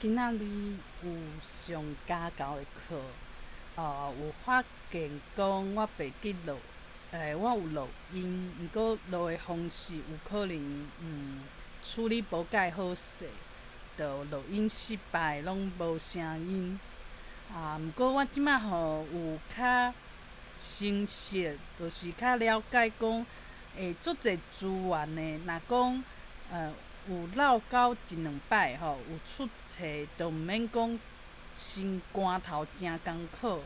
今仔日有上家教的課，有發現講我袂記錄，我有錄音，毋過錄的方式有可能處理無蓋好勢，就錄音失敗，攏無聲音。啊，毋過我這馬吼有較清晰，就是較了解講，足濟資源的，若講有落溝一兩擺吼，有出錯，就毋免講心肝頭誠艱苦。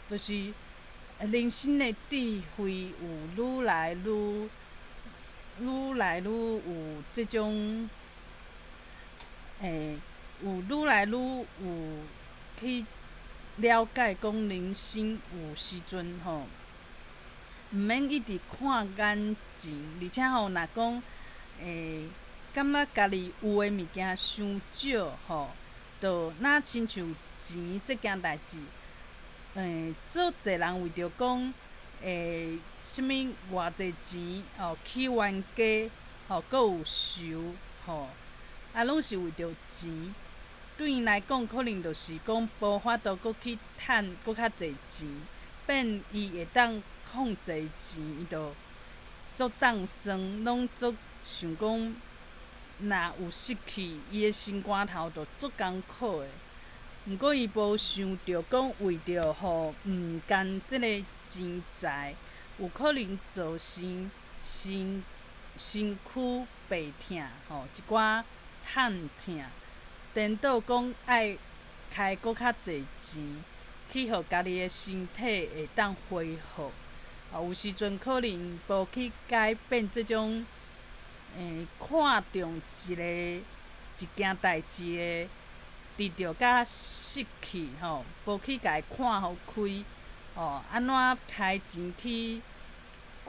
就是人生的智慧有愈來愈、愈來愈有這種，有愈來愈有去了解講人生有時陣吼，毋免一直看眼前，而且吼，若講感覺家己有的物件傷少吼，就若親像錢這件代誌，足濟人為著講，啥物偌濟錢哦，起冤家，吼，閣有仇，吼，啊，攏是為著錢。對𪜶來講，可能就是講無法度閣去趁閣較濟錢，變伊會當控制錢，伊就足當算，攏足想講，若有失去，伊的心肝頭就足艱苦的。毋過伊無想著講，為著吼毋甘這个錢財，有可能造成身身軀病痛，吼，一寡痛疼，顛倒講愛開閣較濟錢，去予家己的身體會當恢復。有時陣可能無去改變這種，看重一个一件代誌的得著佮失去吼，無去共伊看予開，哦，按怎開錢去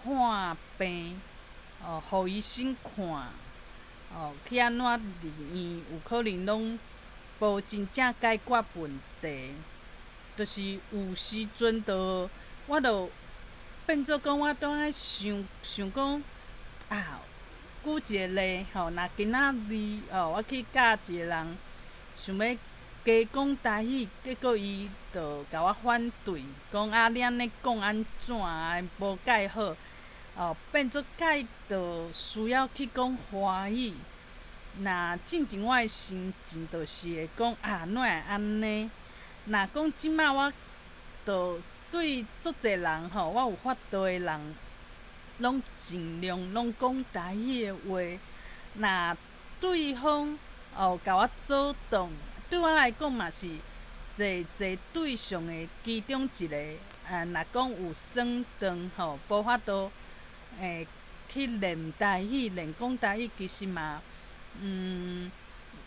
看病，哦，予醫生看，哦，去按怎入院，有可能攏無真正解決問題，就是有時陣就我就變做講，我都愛想想講啊，舉一個例吼，若今仔日哦，我去教一個人想欲加講台語，結果伊就共我反對，講啊，你按呢講按怎啊，無蓋好，哦，變做蓋就需要去講華語。若進前我的心情就是會講啊，哪會按呢？若講這馬我就對足濟人吼，我有法度的人，攏盡量攏講台語的話。若對方哦共我阻擋，對我來講嘛是濟濟對象的其中一個。若講有損長吼，無法度去練台語、練講台語，其實嘛，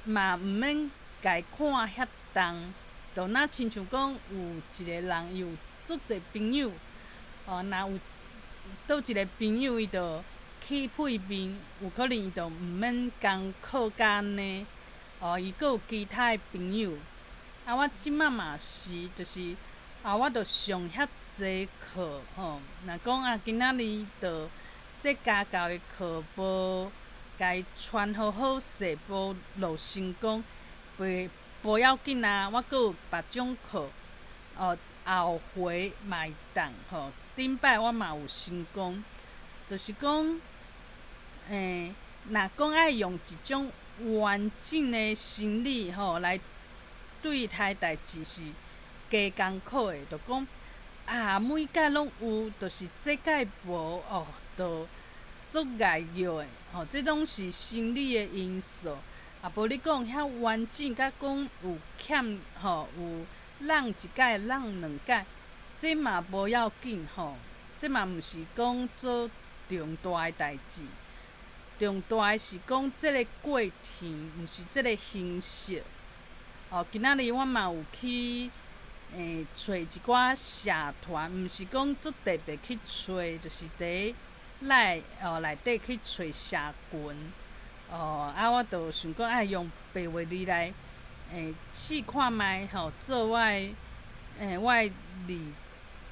嘛毋免共伊看遐重。就若親像講有一個人伊有足濟朋友，哦，若有佗一個朋友伊就起屁面，有可能伊就毋免艱苦甲按呢，哦，伊閣有其他的朋友。啊，我這馬嘛是，就是啊，我就上遐濟課吼。若講啊，今仔日就這家教的課無共伊傳予好勢，無落成功，袂無要緊啊，我閣有別種課，哦，後回嘛會當吼。頂擺我嘛有成功，就是講，若講愛用一種完整的心理吼來對待代誌是加艱苦的，就講啊，每擺攏有，就是這擺無哦，就足礙虐的吼。這攏是心理的因素。啊，無你講遐完整，佮講有欠吼，有落一擺、落兩擺，這嘛無要緊吼。這嘛毋是講做重大的代誌，重大的是講這个過程，毋是這个形式。哦，今仔日我嘛有去揣一寡社團，毋是講足特別去揣，就是佇內哦內底去揣社群。哦，啊，我就想講愛用白話字來試看覓吼，做我的我的字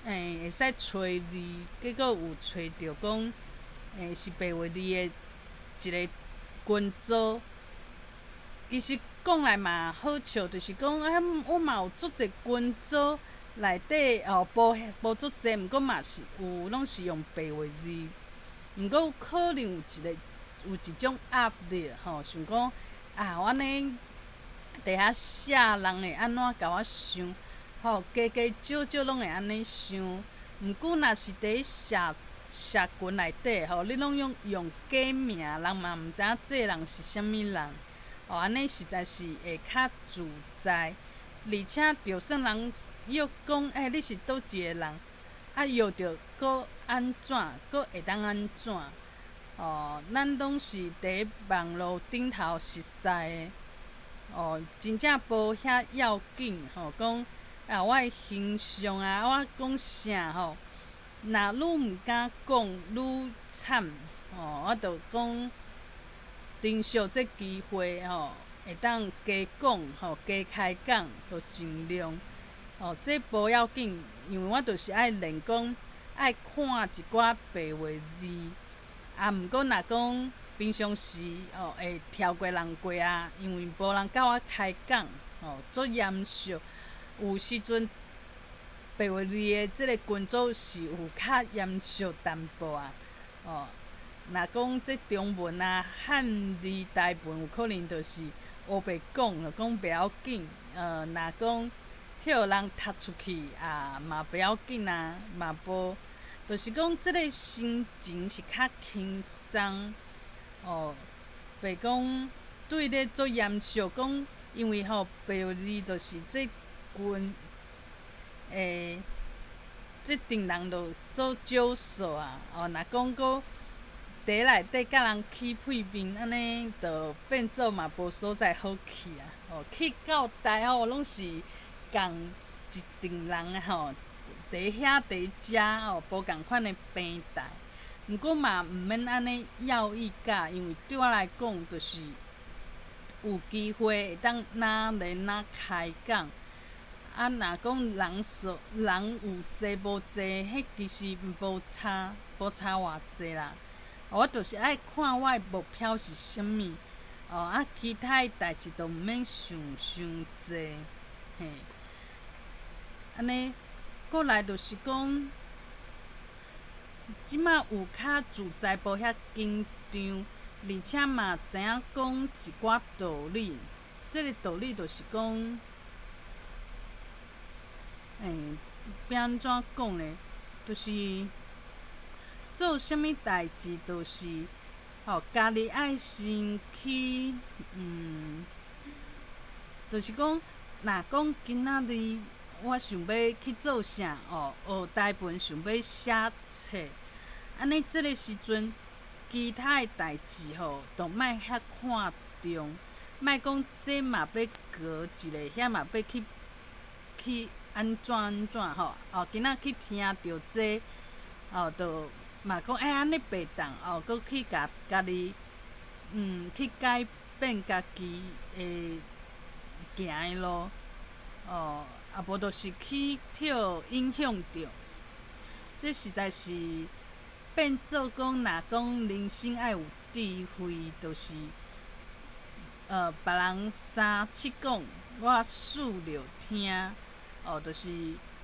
會使揣字，結果有揣著講是白話字的一個群組。其實講來嘛好笑，就是講啊，我嘛有足濟群組內底哦，無無足濟，毋過嘛是有，攏是用白話字。毋過可能有一個有一種壓力吼，想講啊，我按呢佇遐寫，人會按怎共我想？吼，加加少少攏會按呢想。毋過若是佇社社群內底吼，你攏用用假名，人嘛毋知影這人是啥物人。哦，按呢實在是會較自在，而且就算人約講，欸，你是佗一个人，啊約著閣按怎，閣會當按怎？哦，咱攏是佇網路頂頭熟似的，哦，真正無遐要緊吼，講啊，我的形象啊，我講啥吼，若愈毋敢講，愈慘，吼，我就講。珍惜這機會吼，會當加講吼，加開講，就盡量哦。這無要緊，因為我就是愛練講，愛看一寡白話字。啊，毋過若講平常時哦，會跳過人過啊，因為無人佮我開講吼，足嚴肅。有時陣白話字的這个群組是有較嚴肅淡薄仔哦。若講這中文啊，漢字台文有可能就是烏白講，講袂要緊。若講予人踢出去啊，嘛袂要緊啊，嘛無，就是講這个心情是較輕鬆。哦，袂講對咧足嚴肅講，因為吼白話字就是這群，這陣人就做少數啊。哦，若講閣佇內底佮人起屁面，按呢就變做嘛無所在好去啊！哦，去到台吼，攏是仝一陣人吼，佇遐佇遮吼，無仝款的平台。毋過嘛毋免按呢要意甲，因為對我來講，就是有機會會當若練若開講。啊，若講人數人有濟無濟，彼其實無差，無差偌濟啦。我就是愛看我的目標是啥物，哦啊，其他的代誌都毋免想傷濟，嘿。按呢，過來就是講，這馬有較自在，無遐緊張，而且嘛知影講一寡道理。這个道理就是講，欲按怎講咧？就是做啥物代誌，就是吼，家己愛先去，就是講，若講今仔日我想欲去做啥哦，學台文想欲寫冊，按呢這个時陣，其他的代誌吼，都莫遐看重，莫講這嘛欲學一下，遐嘛欲去去按怎按怎吼，哦，今仔去聽著這，哦，就嘛講欸，按呢袂當哦，閣去共家己，去改變家己的行的路，哦，啊無就是去予影響著，這實在是變做講，若講人生愛有智慧，就是，別人三七講，我四六聽，哦，就是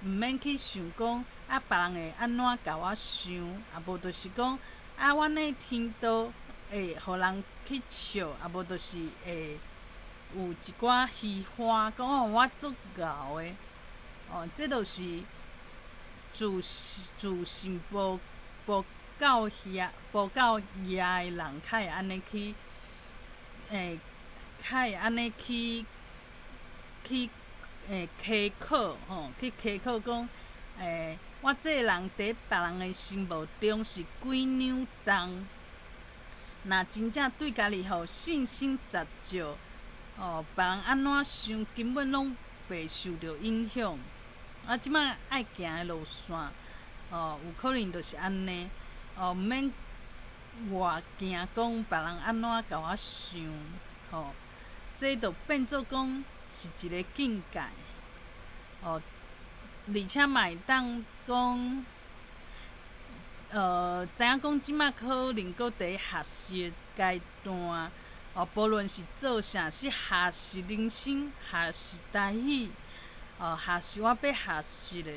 毋免去想講啊，別人會按怎共我想，啊無就是講啊，我呢聽到會予人去笑，啊無就是會有一寡虛華，講哦我足𠢕的，哦，這就是自自信無無夠遐無夠額的人，較會按呢去，較會按呢去去開口吼，去開口講，我這个人佇別人的心目中是幾兩重。若真正對家己吼信心十足，哦，別人按怎想根本攏袂受著影響。啊，這擺愛行的路線，哦，有可能就是按呢，哦，毋免偌驚講別人按怎共我想，吼，這就變做講是一个境界，哦，而且嘛會當講，知影講這擺可能閣佇學習階段，哦，無論是做啥，是學習人生，學習台語，哦，學習我欲學習的，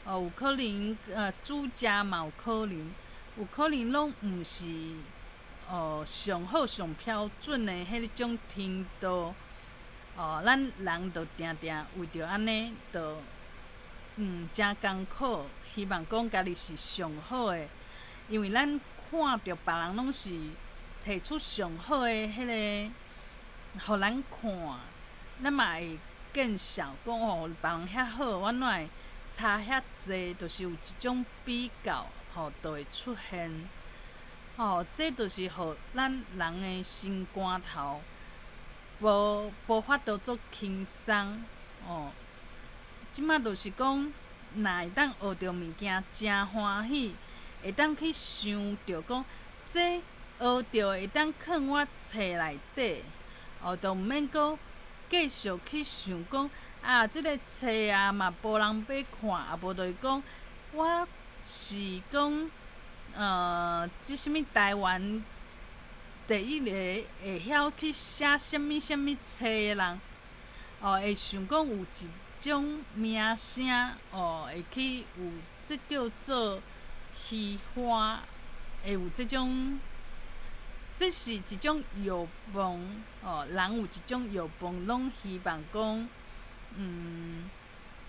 哦，有可能煮食嘛有可能，有可能攏毋是哦上好上標準的彼種程度，哦，咱人就定定為著按呢，就誠艱苦，希望講家己是上好的，因為咱看著別人攏是提出上好的彼个，予咱看，咱嘛會見笑講哦，別人遐好，我哪會差遐濟？就是有一種比較，吼，就會出現。吼，這就是予咱人的心肝頭無法度足輕鬆，哦。這馬就是講，若會當學著物件，誠歡喜，會當去想著講，這學著會當囥我冊內底，哦，就毋免閣繼續去想講，啊，這个冊啊嘛無人欲看，啊無就是講，我是講，這啥物台灣第一个會曉去寫啥物啥物冊的人，哦，會想講有一種名聲，哦，會去有這叫做虛華，會有這種，這是一種欲望，哦，人有一種欲望，攏希望講，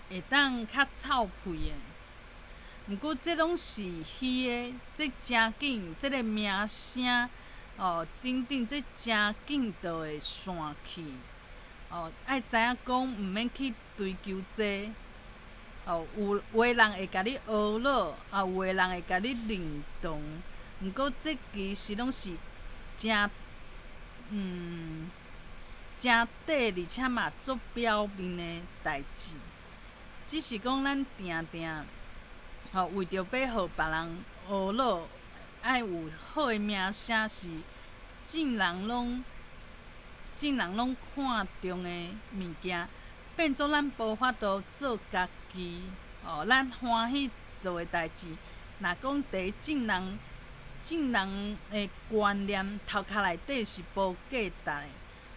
會當較臭屁的。毋過這攏是虛的，這誠緊，這个名聲，哦，等等，這誠緊就會散去。哦，愛知影講，毋免去追求這個。哦，有有的人會共你呵咾，啊，有的人會共你認同。毋過這其實攏是誠誠短，而且嘛足表面的代誌。只是講咱定定，吼，為著欲予別人呵咾，愛有好的名聲，是眾人攏看重的物件，變做咱無法度做家己，哦，咱歡喜做的代誌，若講佇眾人眾人的觀念頭殼內底是無價值的，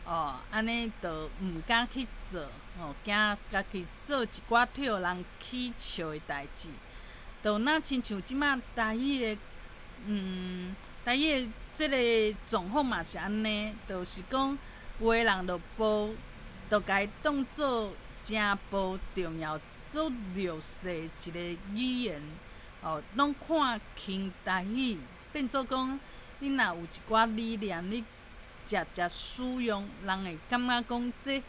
哦，按呢就毋敢去做，哦，驚家己做一寡予人起笑的代誌，就若親像這馬台語的，台語的這个狀況嘛是按呢，就是講有的人就無，就共伊當做誠無重要、足弱勢一个語言，哦，攏看輕台語，變做講你若有一寡理念，你常常使用，人會感覺講這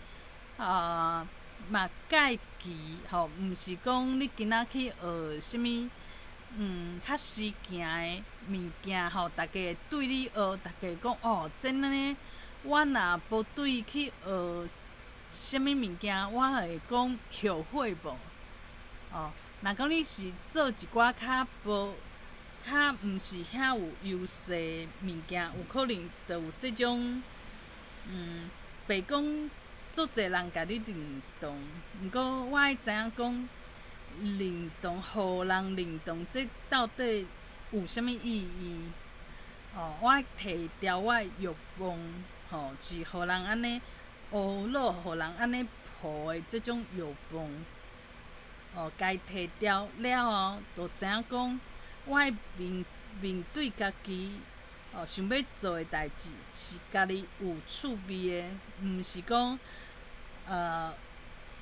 嘛蓋奇吼，毋是講你今仔去學啥物，較時行的物件吼，大家會對你學，大家會講哦，真呢，我若無對伊去學啥物物件，我會講後悔無？哦，若講你是做一寡較無、較毋是遐有優勢的物件，有可能就有這種，袂講足濟人共你認同。毋過我愛知影講，認同，予人認同，這到底有啥物意義？哦，我愛提掉我的欲望，吼，是予人按呢呵咾，予人按呢抱的這種欲望，哦，共伊提掉了後，就知影講，我愛面面對家己，哦，想欲做的代誌是家己有趣味的，毋是講，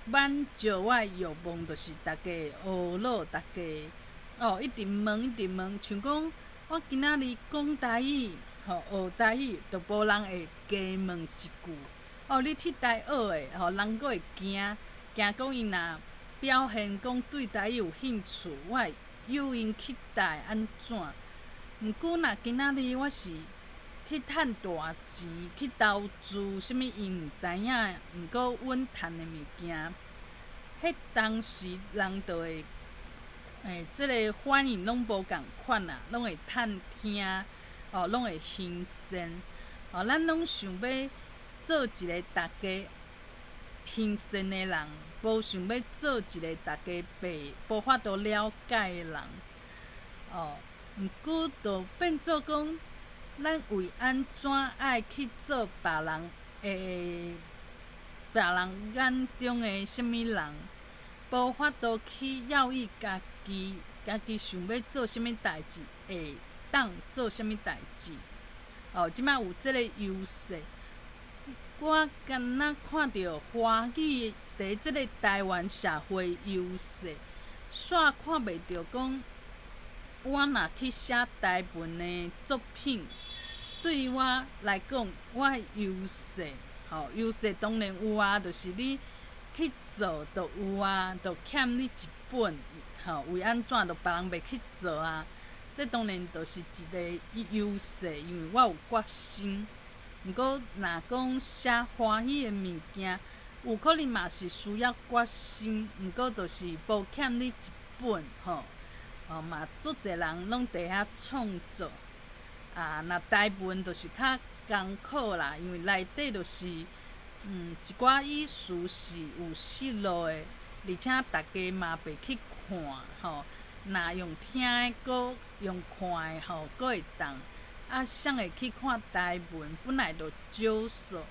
滿足我的欲望，就是大家呵咾，大家哦一直問一直問，像講我今仔日講台語，吼學台語，就無人會加問一句。哦，你佇台學的，吼人閣會驚驚講伊若表現講對台語有興趣，我會誘𪜶去台按怎？毋過若今仔日我是去趁大錢，去投資啥物，𪜶毋知影，毋過阮趁的物件，彼當時人就會，這个反應攏無仝款啦，攏會探聽，哦，攏會行善，哦，咱攏想欲做一个大家行善的人，無想欲做一个大家袂無法度了解的人，哦，毋過就變做講，咱為按怎愛去做別人眼中的啥物人，無法度去要伊家己，家己想欲做啥物代誌，會當做啥物代誌。哦，這擺有這个優勢。我敢若看著華語佇這个台灣社會優勢，煞看袂著講，我若去寫台文的作品，對我來講，我的優勢，吼，優勢當然有啊，就是你去做就有啊，就欠你一本，吼，為按怎就別人袂去做啊？這當然就是一個優勢，因為我有決心。毋過，若講寫華語的物件，有可能嘛是需要決心，毋過就是無欠你一本，吼，哦嘛，足濟人攏佇遐創作。啊，若台文就是較艱苦啦，因為內底就是，一寡意思是有失落的，而且逐家嘛袂去看，吼，若用聽的，閣用看的，吼，閣會當。啊，啥會去看台文？本來就少數，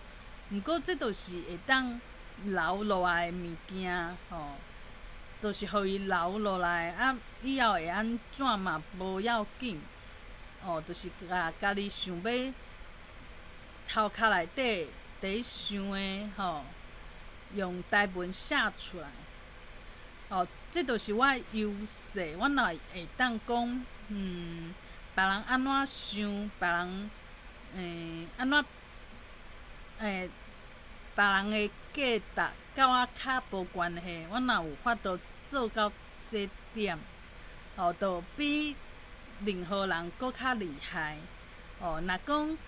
毋過這就是會當留落來的物件，吼，就是予伊留落來。啊，以後會按怎嘛無要緊，哦，就是共家己想欲頭殼內底佇想的，吼，用台文寫出來，哦，這就是我的優勢。我若會當講，別人按怎想，別人按怎別人的價值佮我較無關係，我若有法度做到這點，哦，就比任何人閣較厲害。哦，若講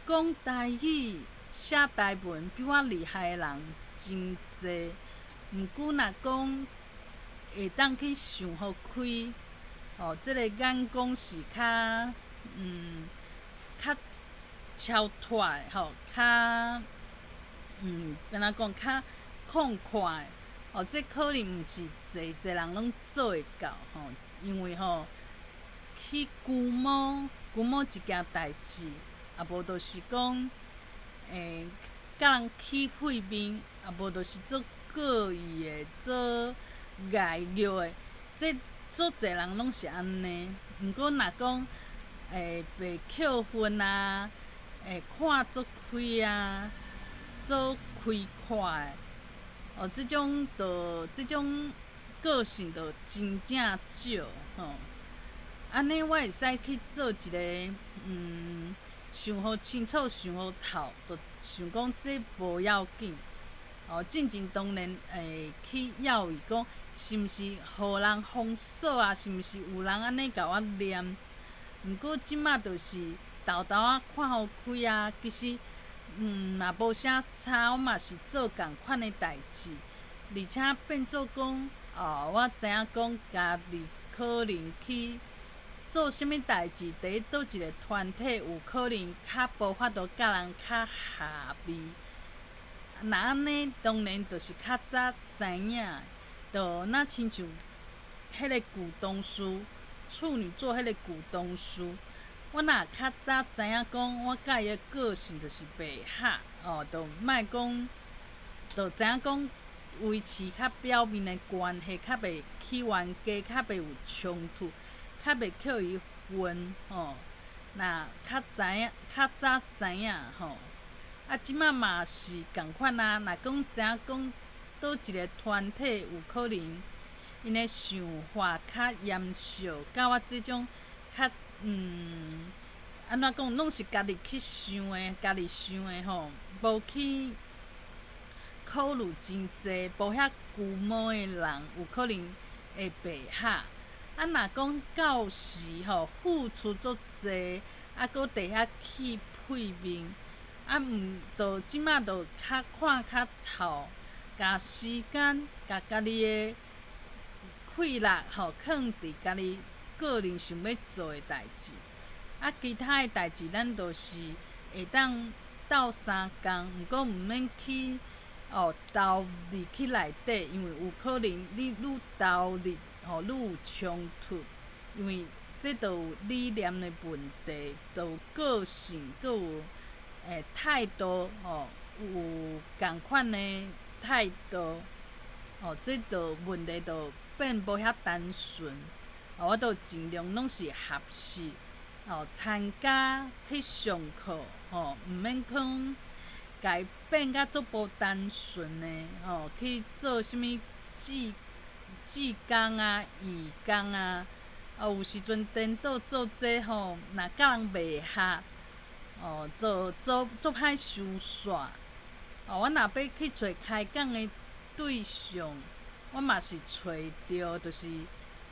講台語、寫台文比我厲害的人真濟，毋過若講會當去想予開。哦，這个眼光是較較超脫的吼，較按怎講較曠闊的，哦，這可能毋是濟濟人攏做會到吼，因為吼去龜毛龜毛一件代誌，啊無就是講佮人起對面，啊無就是做故意的，做礙虐的，這足濟人攏是按呢。毋過若講袂扣分啊，會看足開啊，做開闊的，哦，這種個性就真正少吼。按呢，我會使去做一个，想予清楚，想予透，就想講這無要緊。哦，進前當然會去猶豫講，是毋是予人封鎖啊？是毋是有人按呢共我念？毋過這馬就是沓沓仔看予開啊，其實嘛無啥差，我嘛是做仝款的代誌，而且變做講，哦，我知影講家己可能去做啥物代誌，佇佗一个團體有可能較無法度佮人較合味。若按呢，當然就是較早知影，就若親像彼个舊同事，處女座彼个舊同事，我若較早知影講，我佮伊的個性就是袂合，哦，就莫講，就知影講維持較表面的關係，較袂起冤家，較袂有衝突，較袂予伊恨，吼。若較知影，較早知影，吼。啊，這馬嘛是仝款啊。若講知影講佗一个團體有可能，𪜶的想法較嚴肅，佮我這種較按怎講，攏是家己去想的，家己想的吼，無去考慮真濟，無遐龜毛的人，有可能會袂合。啊，若講到時吼，付出足濟，啊，閣佇遐起屁面。啊，毋，就這馬就較看較透，共時間，共家己的氣力吼，囥佇家己個人想欲做的代誌。啊，其他的代誌，咱就是會當鬥相共，毋過毋免去哦投入去內底，因為有可能你愈投入吼，愈有衝突，因為這就有理念的問題，就有個性，閣有態度吼，有仝款的態度，吼，這就問題就變無遐單純。我都盡量攏是學習，吼，參加去上課，吼，毋免講共伊變甲足無單純的，吼，去做啥物志工啊、義工啊，啊有時陣顛倒做這吼，若佮人袂合，哦，做做足歹收煞。哦，我若欲去揣開講的對象，我嘛是揣著，就是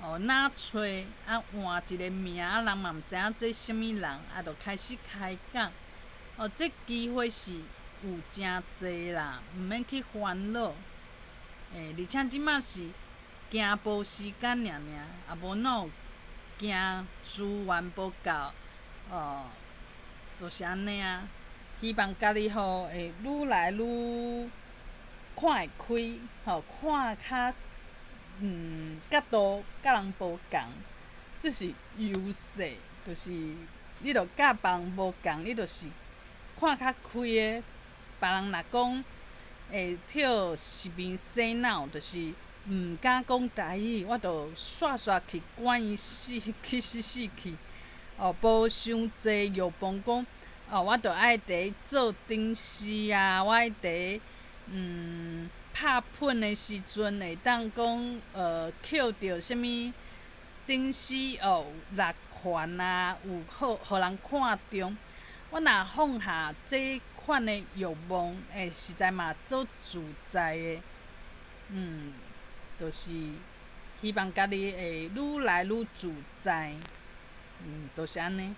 哦，若揣啊換一个名，啊人嘛毋知影這啥物人，啊就開始開講。哦，這機會是有誠濟啦，毋免去煩惱。而且這馬是驚無時間爾爾，啊無哪有驚資源無夠，哦，就是按呢啊。希望家己吼會愈來愈看會開，吼，看較角度佮人無仝，這是優勢，就是你著佮別人無仝，你就是看較開的。別人若講會予失眠洗腦，就是毋敢講台語，我就煞煞去管伊死去死死去，哦，無傷濟欲望講，哦，我著愛佇做燈師啊，我愛佇拍噴的時陣會當講，抾著啥物燈絲哦，六環啊，有好予人看中。我若放下這款的欲望，實在嘛足自在的。就是希望家己會愈來愈自在，就是按呢。